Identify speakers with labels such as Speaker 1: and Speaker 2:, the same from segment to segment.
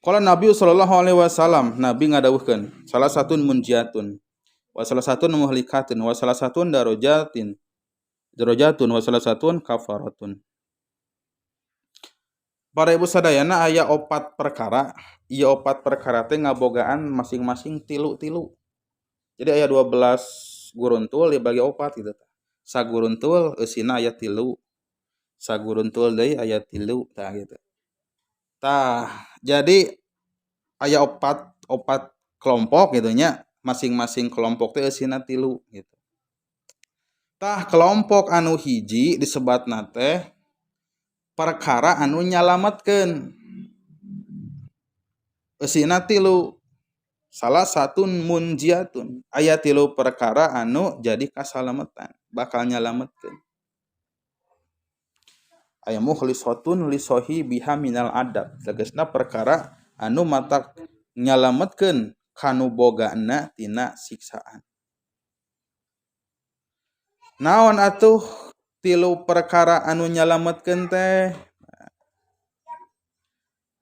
Speaker 1: Qala Nabi sallallahu alaihi wasallam, Nabi ngadawuhkeun, salasatun munjiatun wa salasatun muhlikatun wa salasatun darajatin darajatun wa salasatun kafaratun. Para ibu sadayana, aya opat perkara, ieu opat perkara teh ngabogaan masing-masing tilu-tilu. Jadi aya 12 guruntul dibagi opat gitu. Saguruntul eusina aya tilu. Saguruntul deui aya tilu, tah gitu. Tah, jadi aya opat opat kelompok gitu nya, masing-masing kelompok teh eusina tilu gitu. Tah, kelompok anu hiji disebatna teh perkara anu nyalametkeun. Eusina tilu. Salasatun munjiatun. Aya tilu perkara anu jadi kasalametan, bakal nyalametkeun. Aya mukhlisatun li sahibiha minal adab. Tegasna perkara anu matak nyalametkeun kanu bogana tina siksaan. Naon atuh tilu perkara anu nyalametkeun teh?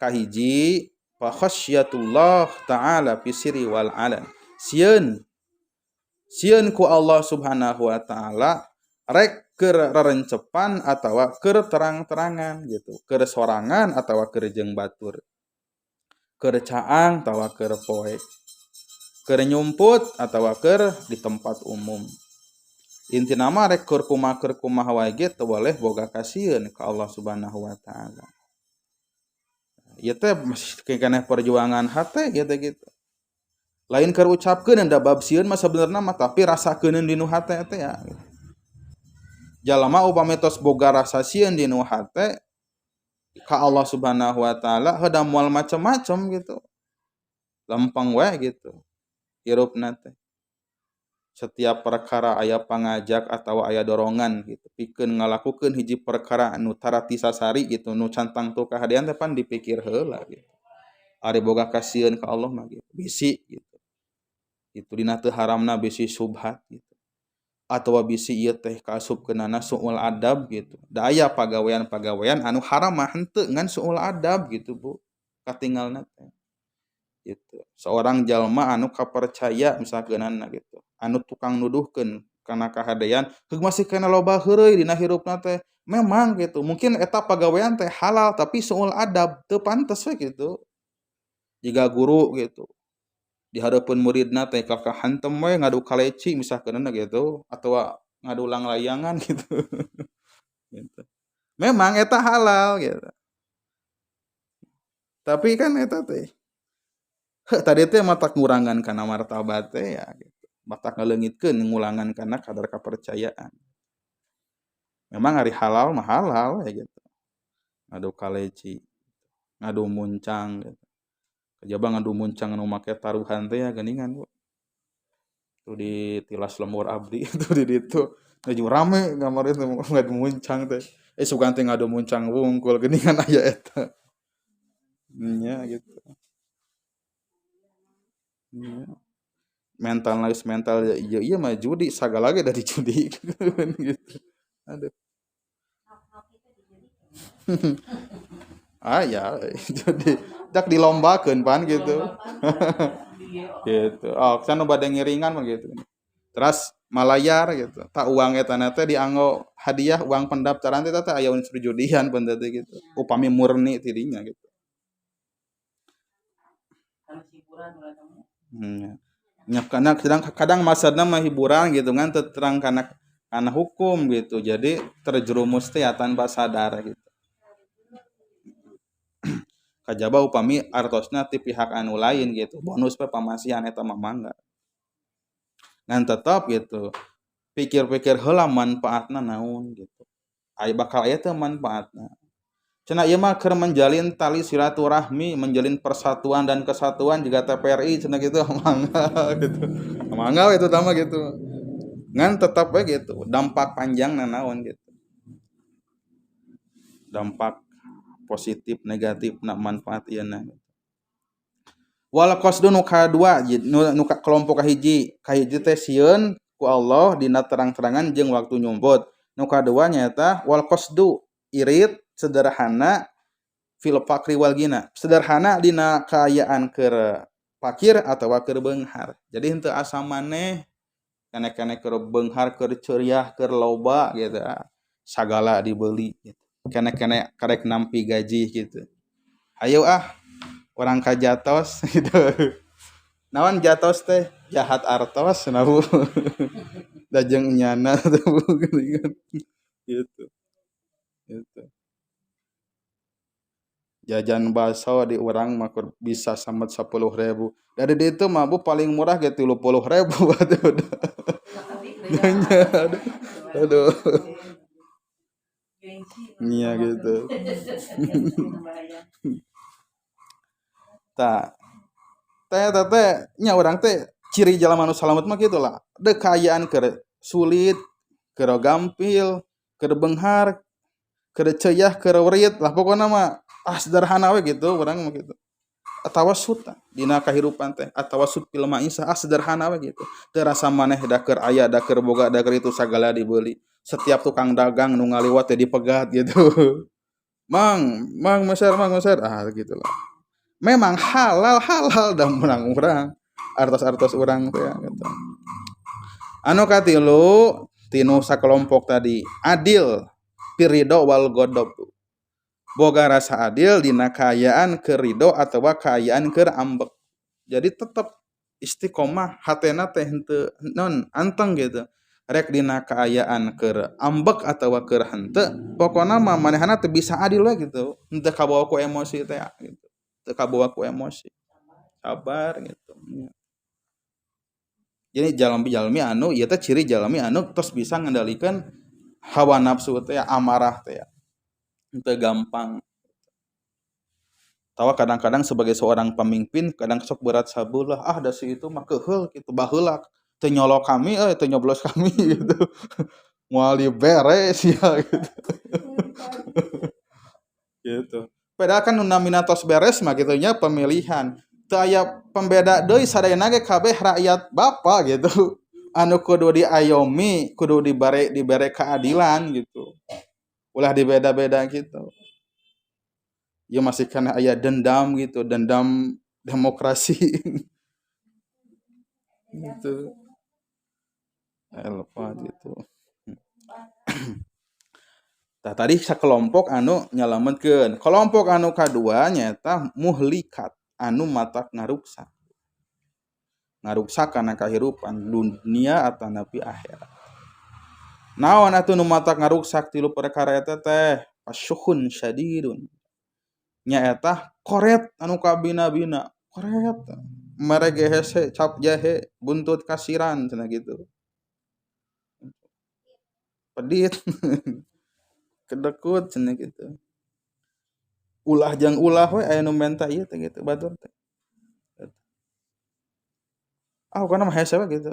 Speaker 1: Kahiji, fa khasyatullah ta'ala fi sirri wal alan. Sieun sieun ku Allah Subhanahu wa taala, rek keur rerencepan atawa keur terang-terangan gitu, keur sorangan atawa keur jeung batur, keur caang atawa keur poek, keur nyumput atawa keur di tempat umum. Intina mah rek keur kumaha wae ge teu boleh boga kasieun ka Allah Subhanahu wa taala. Ieu teh masih keneh perjuangan hate gitu gitu. Lain keur ucapkeun da bab sieun mah sabenerna mah, tapi rasakeun dinu hate teh ya gitu. Jalma upami tos boga rasa sieun dinu hate ka Allah Subhanahu wa taala, heuda moal macem-macem gitu. Lempeng we gitu hirupna teh. Setiap perkara aya pangajak atau aya dorongan gitu pikeun ngalakukeun hiji perkara anu tara tisasari gitu, nu can tangtu kahadean teh, pan dipikir heula gitu. Ari boga kasieun ka Allah mah gitu, bisi gitu. Itu dina teu haramna, bisi subhat gitu. Atawa bisi ieu teh kaasupkeunana suul adab gitu. Da aya pagawean-pagawean anu haram mah henteu, ngan suul adab gitu, Bu. Katingalna teh. Gitu. Seorang jalma anu kapercaya misalkeunana gitu, anu tukang nuduhkeun kana kahadean, heug masih keneh loba heureuy dina hirupna teh. Memang gitu, mungkin eta pagawean teh halal tapi suul adab, teu pantes we gitu. Jiga guru gitu. Di hareupeun muridna teh kalah hantem we ngadu kaleci misalkeunana gitu, atawa ngadu langlayangan gitu. Gitu. Memang eta halal gitu. Tapi kan eta teh heuh tadi teh matak ngurangan kana martabat teh ya gitu. Matak ngaleungitkeun, ngulangan kana kadar kepercayaan. Memang ari halal mah halal ya gitu. Ngadu kaleci, ngadu muncang gitu. Kajaba ngadu muncang anu make taruhan teh ya geuningan, Bu. Tuh di tilas lembur abdi itu di ditu. Nuju rame kamari teh ngadu muncang teh. Eh, sugan teh ngadu muncang wungkul geuningan aya eta. Nya gitu. Nya. Mental geus mental ieu ieu mah judi, sagala ge dari judi gitu. Aduh. Ah ya, jadi dak dilombakeun pan gitu. Gitu. Oh, can nu bade ngiringan mah gitu. Terus malayar gitu. Tak uang eta teh dianggo hadiah, uang pendaftaran teh teh aya unsur judian pun teh gitu. Upami murni tidinya gitu.
Speaker 2: Hiburan.
Speaker 1: Ya. Karena kadang kadang maksudna mah hiburan gitu kan, terang karena karena hukum gitu. Jadi terjerumus teh ya tanpa sadar gitu. Kajaba upami artosna ti pihak anu lain gitu. Bonus pe pamasihan eta mah mangga. Ngan tetep gitu. Pikir-pikir heula manfaatna naon gitu. Aya bakal aya teu manfaatna. Cenah ieu mah keur menjalin tali silaturahmi, menjalin persatuan dan kesatuan juga TPRI cenah gitu, mangga gitu. Mangga itu mah gitu. Ngan tetap we gitu, dampak panjangna naon gitu. Dampak positif negatif na manfaat ieu na. Wal qasdu, nu kadua, nu kelompok kahiji, kahiji teh sieun ku Allah dina terang-terangan jeung waktu nyumput. Nu kadua nyaeta wal qasdu, irit sederhana. Fil faqri wal ghina, sederhana dina kaayaan keur fakir atawa keur beunghar. Jadi henteu asa maneh keneh-keneh keur beunghar, keur ceuriah, keur loba gitu, sagala dibeli gitu. Keneh-keneh karek nampi gaji gitu. Hayu ah urang ka Jatos gitu. Naon Jatos teh? Jahat artos nah Bu. Da jeung nyana teh Bu gitu. Gitu. Jajan bakso di urang mah bisa samet 10.000. Dari ditu mah Bu paling murah ge 30.000 atuh. Nya aduh. Aduh. Iya gitu. Tah, teh eta teh nya urang teh ciri jalma nu salamet mah kitu lah. Deuk kaayaan keur sulit, keur gampil, keur beunghar, keur ceuah, keur writ lah pokona mah ah sederhana we gitu urang mah gitu. Atawasut dina kahirupan teh, atawasut fil maisah, ah sederhana we gitu. Teu rasa maneh da keur aya, da keur boga, da keur itu sagala dibeli. Setiap tukang dagang nu ngaliwat teh dipegat gitu. Mang, mang meser, mang meser, ah gitulah. Memang halal halal da meunang urang. Artos-artos urang teh gitu. Anu katilu tinu sakelompok tadi, adil firridho wal ghadab. Boga rasa adil dina kaayaan keur ridho atawa kaayaan keur ambek. Jadi tetep istiqomah hatena teh henteu non anteng gitu. Rek dina kaayaan keur ambek atawa keur henteu, pokona mah manehna teh bisa adil we gitu. Henteu kabawa ku emosi teh gitu. Teu kabawa ku emosi. Sabar gitu. Jadi jalmi-jalmi anu ieu teh ciri jalmi anu tos bisa ngendalikeun hawa nafsu teh, amarah teh. Henteu gampang. Tawa kadang-kadang sebagai seorang pemimpin kadang sok berat sabelah, ah da si itu mah keuheul kitu baheula teu nyolok kami euy, teu nyoblos kami gitu. Moal dibere sia gitu. Gitu. Padahal kan nu namina tos beres mah kitu nya pemilihan. Teu aya pembeda deui, sadayana ge kabeh rakyat Bapak gitu. Anu kudu diayomi, kudu dibere keadilan gitu. Ulah dibeda-beda gitu. Ya masih kana aya dendam gitu, dendam demokrasi. Gitu. Lupa gitu. Tah tadi sakelompok anu nyalametkeun. Kelompok anu kadua nyaeta muhlikat, anu matak ngaruksak. Ngaruksak kana kahirupan dunia atanapi akhirat. Naon atuh nu matak ngaruksak tilu perkara eta teh? Fasyuhun syadidun. Nyaeta koret anu kabina-bina, koret mere ge hese cap jahe buntut kasiran cenah gitu. Pedit. Kedekut cenah gitu. Ulah jang ulah we aya nu menta ieu teh gitu batur teh. Ah pokona mah hese we gitu.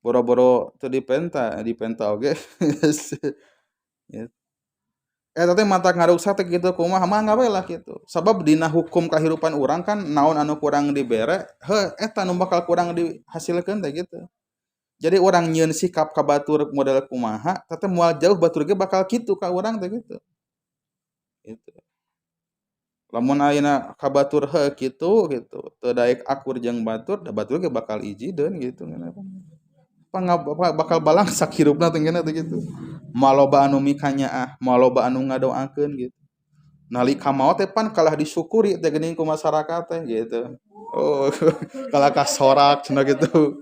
Speaker 1: Boro-boro teu dipenta, dipenta oge hese. Gitu. Eta teh matak ngaruksak teh kitu kumaha mangga we lah kitu. Sabab dina hukum kahirupan urang kan naon anu kurang dibere, heuh eta nu bakal kurang dihasilkeun teh gitu. Jadi urang nyieun sikap ka batur model kumaha, teh moal jauh batur ge bakal kitu ka urang teh gitu. Gitu. Lamun ayeuna ka batur heuh kitu gitu, teu daek akur jeung batur, da batur ge bakal ijideun gitu. Bakal balangsak hirupna teh teh gitu. Moal loba anu mikanyaah, moal loba anu ngadoakeun gitu. Nalika maot teh pan kalah disyukuri teh geuning ku masyarakat teh gitu. Oh, kalah kasorak cenah gitu.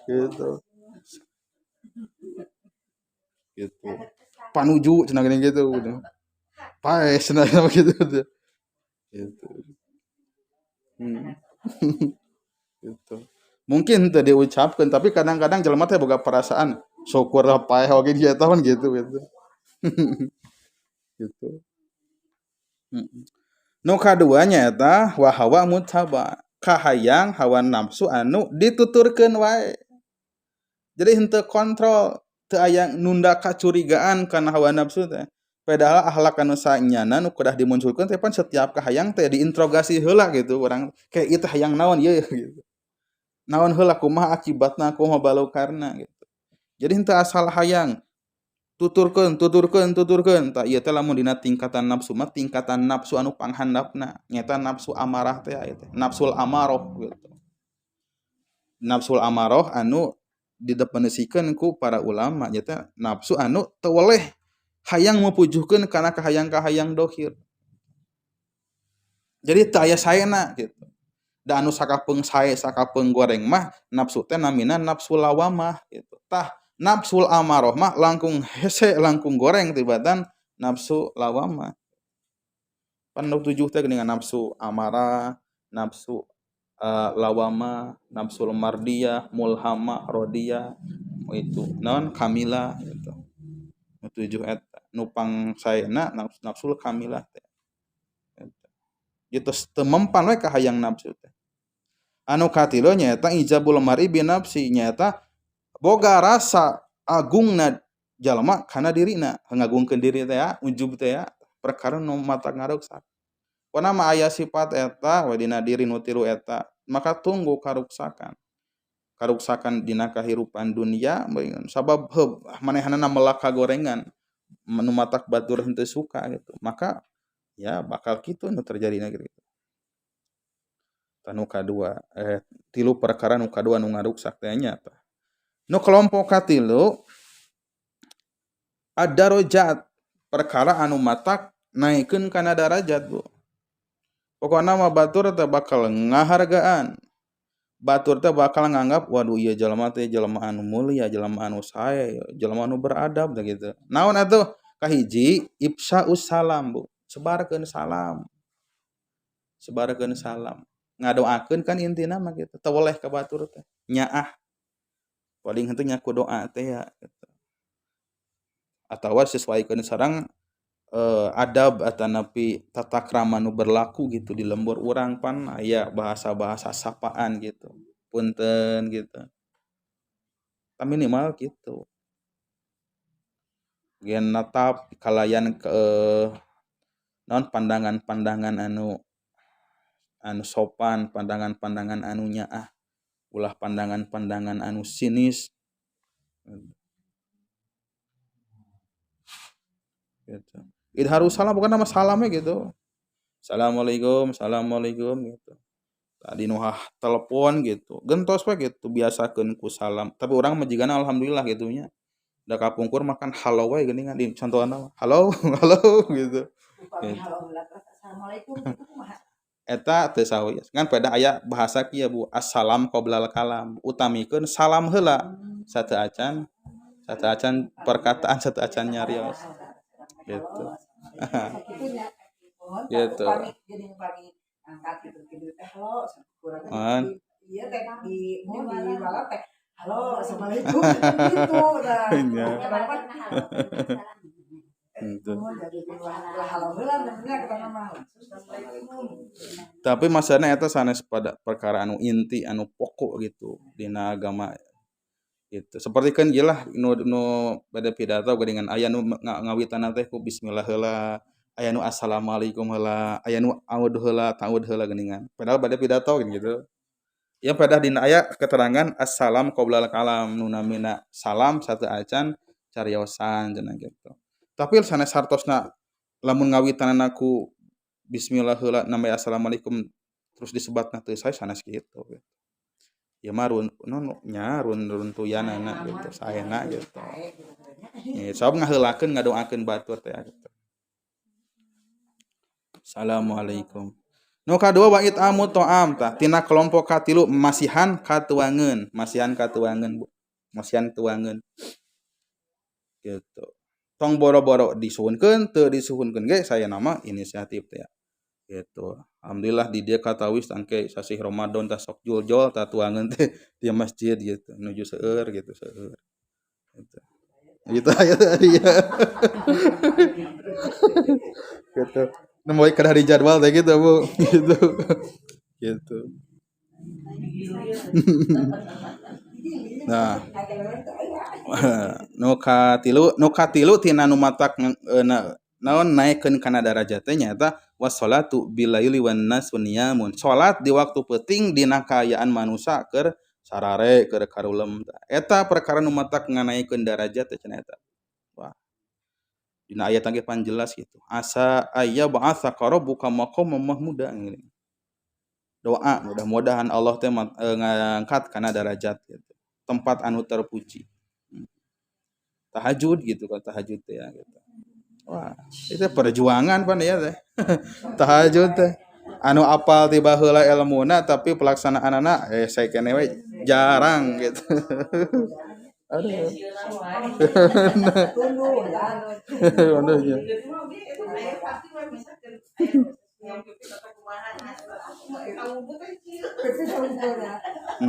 Speaker 1: Gitu. Gitu. Panuju cenah geuning gitu. Paeh cenah gitu. Gitu. Gitu. Mungkin teu diucapkeun tapi kadang-kadang jelema teh boga perasaan syukur lah paeh oge dia tahun gitu gitu. Gitu. Nu kadua nyaeta wa hawa muttaba, kahayang hawa nafsu anu dituturkeun wae. Jadi henteu kontrol, teu aya nunda kacurigaan kana hawa nafsu teh. Padahal akhlak anu sanyana nu kedah dimunculkeun teh pan setiap kahayang teh diinterogasi heula gitu urang, kayak ieu teh hayang naon ieu gitu. Naon heula, kumaha akibatna, kumaha balukarna gitu. Jadi henteu asal hayang. Tuturkeun, tuturkeun, tuturkeun. Tah ieu teh lamun dina tingkatan nafsu mah tingkatan nafsu anu panghandapna, nyaeta nafsu amarah teh ieu teh, nafsul amaroh gitu. Nafsul amaroh anu didefinisikeun ku para ulama nyaeta nafsu anu teu weleh hayang mupujuhkeun kana kahayang-kahayang dohir. Jadi teu aya saena gitu. Da anu sakapeung sae sakapeung goreng mah nafsu teh namina nafsu lawamah gitu. Tah nafsul amaroh mah langkung hese langkung goreng tibatan nafsu lawamah. Pan nu tujuh teh geuningan nafsu amarah, nafsu lawamah, nafsu mardiyah, mulhamah, rodiyah, itu naon kamilah gitu. Nu tujuh eta nu pangsaena nafsul kamilah teh. Gitu teu mempan we kahayang nafsu teh. Anu katilu nyaeta ijabul mar'i bi nafsi, nyaeta boga rasa agungna jalma kana dirina, ngagungkeun diri teh ya, ujub teh ya, perkara nu mata ngaruksak. Pokona mah aya sifat eta we dina diri nu tilu eta, maka tunggu karuksakan. Karuksakan dina kahirupan dunia sabab heuh manehanana melak kagorengan, nu matak batur henteu suka gitu. Maka ya bakal kitu nu terjadina gitu. Nu kadua tilu perkara nu kadua nu ngaruksak teh nya tah. Nu kelompok katilu ad-darajat, perkara anu matak naikeun kana darajat Bu. Pokona mah batur teh bakal ngahargaan. Batur teh bakal nganggap waduh ieu jelema teh jelema anu mulia, jelema anu sae, jelema anu beradab teh gitu. Naon atuh? Kahiji ifsyaus salam Bu, sebarkeun salam. Sebarkeun salam. Ngadoakeun kan intina mah gitu, teu weleh ka batur teh. Nyaah. Paling henteu nya ku doa teh ya gitu. Atawa sesuaikeun sareng adab atanapi tata krama nu berlaku gitu di lembur urang pan aya bahasa-bahasa sapaan gitu. Punten gitu. Tah minimal gitu. Gen natap kalayan ke naon pandangan-pandangan anu anu sopan, pandangan-pandangan anu nyaah, ulah pandangan-pandangan anu sinis. Gitu. Idharus salam bukan nama salamnya gitu. Assalamualaikum, assalamualaikum gitu. Tadi nu telepon gitu. Gentos we gitu biasakeun ku salam. Tapi urang mah jigana alhamdulillah gitu nya. Da kapungkur makan halo we geuningan di contohna mah. Halo, halo gitu.
Speaker 2: Upami halo heula terus assalamualaikum gitu kumaha?
Speaker 1: Eta teu sawios. Ngan pada aya bahasa kieu Bu, assalam qoblal kalam. Utamikeun salam heula sateuacan, sateuacan perkataan sateuacan nyarios. Gitu. Gitu.
Speaker 2: Upami geuning upami angkat gitu gitu teh halo kurang ieu teh di mau di wala teh halo assalamualaikum gitu nah.
Speaker 1: Iya. Gitu. Tapi masana eta sanes pada perkara anu inti anu pokok gitu dina agama gitu. Seperti kan ieu lah nu nu bade pidato geuningan aya nu ngawitanna teh ku bismillah heula, aya nu assalamualaikum heula, aya nu aud heula, taud heula geuningan. Padahal bade pidato gitu. Ya pada dina aya keterangan assalam qoblal kalam nu namina salam sateuacan cariosan cenah gitu. Tapi sanes hartosna lamun ngawitanana ku bismillah heula namanya assalamualaikum terus disebatna teu sae sanes kitu gitu. Ya mah run non nya run runtuyanana gitu saena gitu. Ya sabab ngaheulakeun ngadoakeun batur teh gitu. Assalamualaikum. Nu kadua wa it'amu ta'am tah tina kelompok katilu masihan katuangeun, masihan katuangeun Bu. Masihan tuangeun. Gitu. Tong boro-boro disuhunkeun teu disuhunkeun ge saya nama inisiatif teh ya. Gitu. Alhamdulillah di dieu katawis tangke sasih Ramadan tah sok juljol tah tuangeun teh di masjid gitu, nuju seueur gitu seueur. Gitu. Gitu aya tadi ya. Gitu. Nu moe kada di jadwal teh gitu Bu, gitu. Gitu. Nah, nu katilu tina nu matak naon naikeun kana darajat teh nyaeta wassalatu bilaili wan nasu niyamun. Salat di waktu peuting dina kaayaan manusa keur sarare keur karulem. Eta perkara nu matak nganaikeun darajat teh cenah eta. Wah. Dina ayat ge pan jelas gitu. Asa ayyab'atsaka rabbuka maqaman mahmuda. Doa mudah-mudahan Allah teh ngangkat kana darajat gitu. Tempat anu terpuji. Tahajud gitu kan, tahajud teh ya gitu. Wah, itu perjuangan pan ya teh. Tahajud teh anu apal ti baheula elmuna tapi pelaksanaanana saya kene we jarang gitu. Aduh. Aduh ya.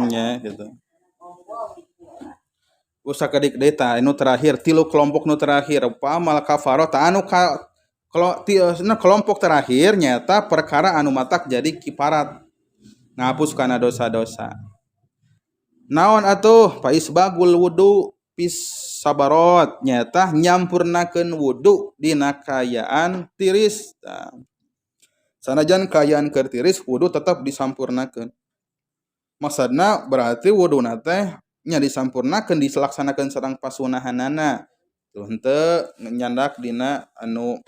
Speaker 1: Ya gitu. Usah kedik deui tah anu terakhir tilu kelompok nu terakhir pamal kafaroh tah anu ka kelompok terakhir nyata perkara anu matak jadi kiparat ngapus kana dosa-dosa. Naon atuh fa isbagul wudu fis sabarot nyata nyampurnakeun wudu dina kaayaan tiris. Tah. Sanajan kaayaan keur tiris wudu tetap disampurnakeun. Maksudna berarti wuduna teh nya disampurnakeun dilaksanakeun sareng pasunahanana. Tuh henteu nyandak dina anu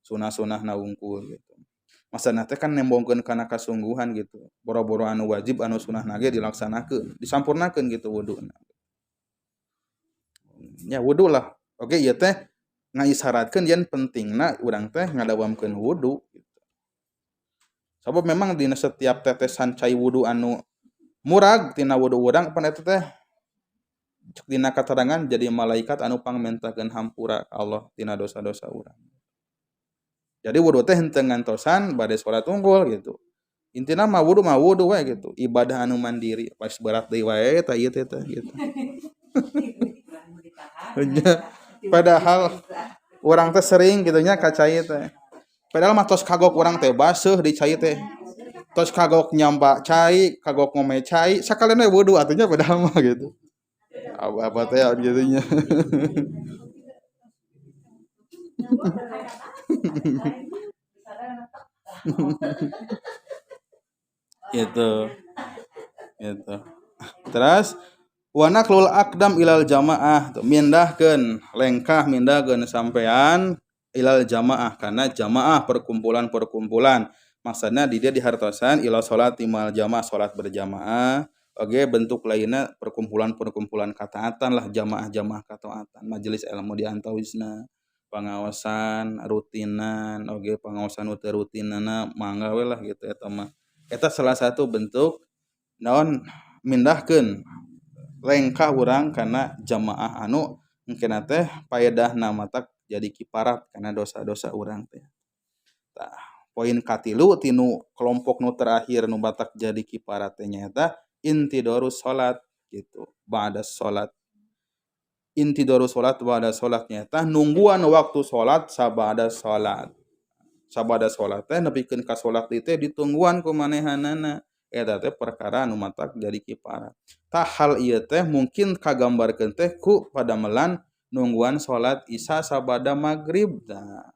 Speaker 1: sunah-sunahna wungkul gitu. Maksudna teh kan nembongkeun kana kasungguhan gitu. Boro-boro anu wajib anu sunahna ge dilaksanakeun, disampurnakeun gitu wuduna. Ya wudu lah. Oke ieu teh ngaisaratkeun yen pentingna urang teh ngadawamkeun wudu gitu. Sabab memang dina setiap tetesan cai wudu anu murag tina wudu urang pan eta teh cek dina katerangan jadi malaikat anu pangmentakeun hampura ka Allah tina dosa-dosa urang. Jadi wudu teh henteu ngantosan bade salat unggul gitu. Intina mah wudu we gitu. Ibadah anu mandiri pas berat deui wae tah ieu teh gitu. Padahal urang teh sering gitu nya ka cai teh. Padahal mah tos kagok urang teh baseuh di cai teh. Tos kagok nyamba cai, kagok ngome cai, sakalian we wudu atuh nya padahal mah gitu. Apa-apa teh gitu nya. Gitu. Gitu. Terus wa naqlul aqdam ilal jamaah, mindahkeun lengkah mindahkeun sampean ilal jamaah karena jamaah perkumpulan-perkumpulan. Maksudna di dia dihartosan ila salati mal jamaah, salat berjamaah. Oke, bentuk lainnya perkumpulan-perkumpulan kataatan lah, jamaah-jamaah kataatan, majelis ilmu di antawisna, pengawasan rutinan, oke pengawasan teu rutinana mangga we lah gitu eta mah. Eta salah satu bentuk naon mindahkeun lengkah urang kana jamaah anu engkena teh paedahna matak jadi kiparat kana dosa-dosa urang teh. Tah, poin katilu tinu kelompok nu terakhir nu batak jadi kiparat teh nyaeta intidorus salat gitu, ba'da salat. Intidorus salat ba'da salat nyaeta nungguan waktu salat sabada salat. Sabada salat teh nepikeun ka salat teh ditungguan ku manehanana. Eta teh perkara anu matak jadi kiparat. Tah hal ieu teh mungkin kagambarkeun teh ku padamelan nungguan salat isya sabada magrib. Tah.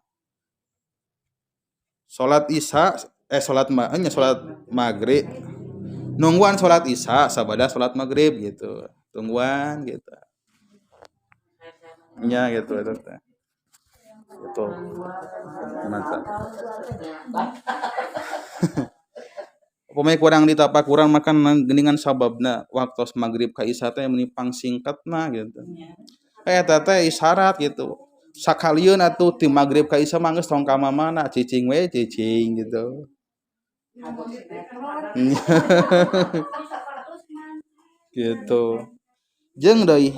Speaker 1: Salat isya salat nya salat magrib. Nungguan salat isya sabada salat magrib gitu. Tungguan gitu. Nya gitu eta teh. Gitu. Mantap. Upami kurang ditapak kurang makan geuningan sababna waktos magrib ka isya teh meuni pangsingkatna gitu. Eta teh isyarat gitu. Sakalieun atuh ti magrib ka isya mah geus tong ka mamana cicing we cicing gitu. Gitu. Jeung deui.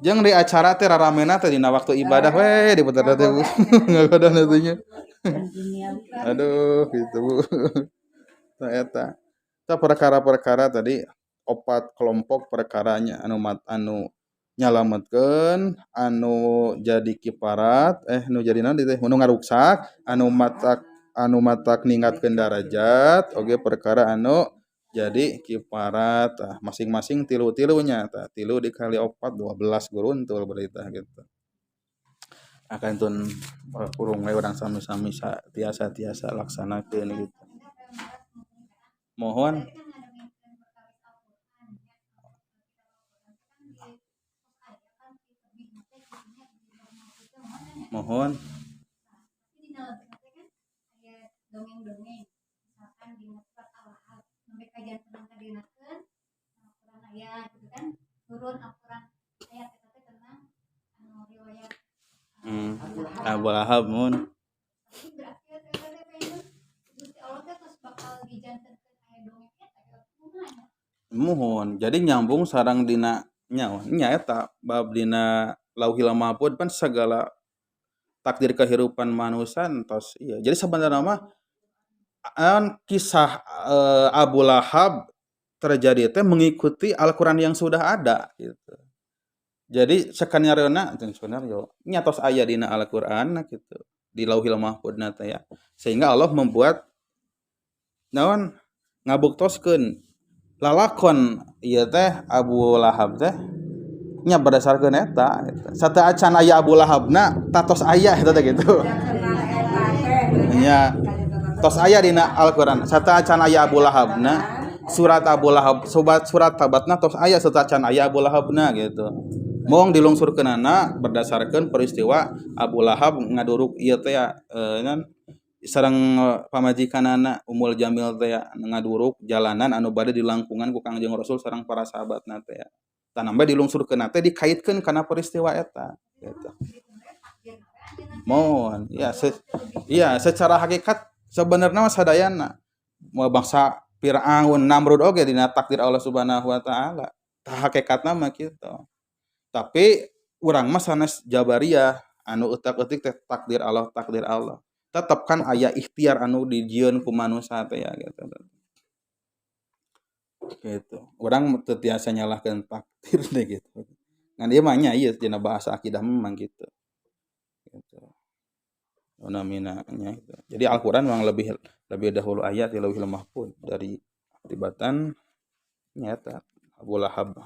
Speaker 1: Jeung di acara teh raramena teh dina waktu ibadah we diputer teh Bu. Ngagoda teh nya. Aduh gitu Bu. Tah eta. Tah perkara-perkara tadi opat kelompok perkaranya anu anu nyalametkeun, anu jadi kiparat, nu jadi naon teh nu ngaruksak, anu matak ningkatkeun darajat, oge perkara anu jadi kiparat. Tah masing-masing tilu-tilunya tah tilu dikali opat 12 guruntul berarti tah gitu. Akan tun kurung we urang sami-sami tiasa-tiasa laksanakeun gitu. Mohon Mohon.
Speaker 3: Tapi dina lebetna teh kan aya dongeng-dongeng. Misalkan dina surat Al-Lahab sampai kajian tenang kadinakeun Al-Qur'an aya gitu kan. Turun Al-Qur'an ayat eta teh tentang anu riwayat
Speaker 1: Abu Lahab mun.
Speaker 3: Tapi berarti eta teh pengen Gusti Allah teh tos bakal dijantenkeun aya dongeng eta kumaha nya?
Speaker 1: Muhun. Jadi nyambung sareng dina nya nya eta bab dina Lauhil Mahfud pan segala takdir kehidupan manusia tos iya. Jadi sebenarnya mah an kisah Abu Lahab terjadi teh mengikuti Al-Qur'an yang sudah ada gitu. Jadi skenario na skenario nya tos aya dina Al-Qur'an gitu di Lauhil Mahfudna teh ya. Sehingga Allah membuat naon ngabuktoskeun lalakon ieu teh Abu Lahab teh nya berdasarkeun eta gitu. Sateuacan aya Abu Lahabna tatos aya eta teh gitu. Nya tos aya dina Al-Qur'an. Sateuacan aya Abu Lahabna surat Abu Lahab sobat surat Tabatna tos aya sateuacan aya Abu Lahabna gitu. Mong dilungsurkeunana berdasarkeun peristiwa Abu Lahab ngaduruk ieu teh ya sareng pamajikanana Ummul Jamil teh ya, ngaduruk jalanan anu bade dilangkungan ku Kangjeng Rasul sareng para sahabatna teh ya. Tah nambe dilungsurkeunna teh dikaitkeun kana peristiwa eta gitu. Mohon ya iya secara hakikat sebenarnya mah sadayana mau bangsa Fir'aun Namrud oge dina takdir Allah Subhanahu wa taala. Tah hakikatna mah kitu. Tapi urang mah sanes Jabariyah anu eutak-eutik teh takdir Allah takdir Allah. Tetep kan aya ikhtiar anu dijieun ku manusia teh ya gitu. Gitu. Urang teu tiasa nyalahkeun takdir deh gitu. Ngan ieu mah nya ieu dina bahasa akidah memang gitu. Gitu. Namina nya gitu. Jadi Al-Qur'an memang lebih lebih dahulu ayat di Lauhil Mahfud dari tibatan nyata Abu Lahab.